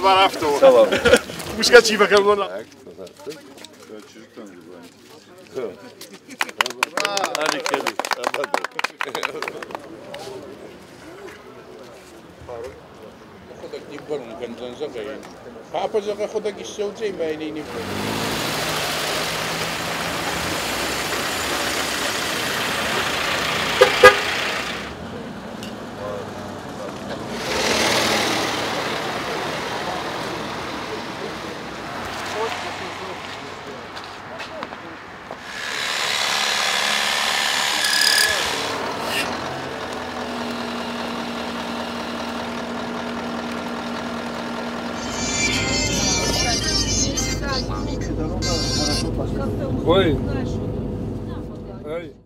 Хабар афтӕ у. Кусгӕ чи фӕкӕндзӕн. Йӕхӕдӕг ниббӕрун кӕндзӕн, зӕгъӕ ин. Папӕ, зӕгъӕ, ӕхуӕдӕг иссӕудзӕй ма ин ӕй ниббӕрун. Ой. Ой.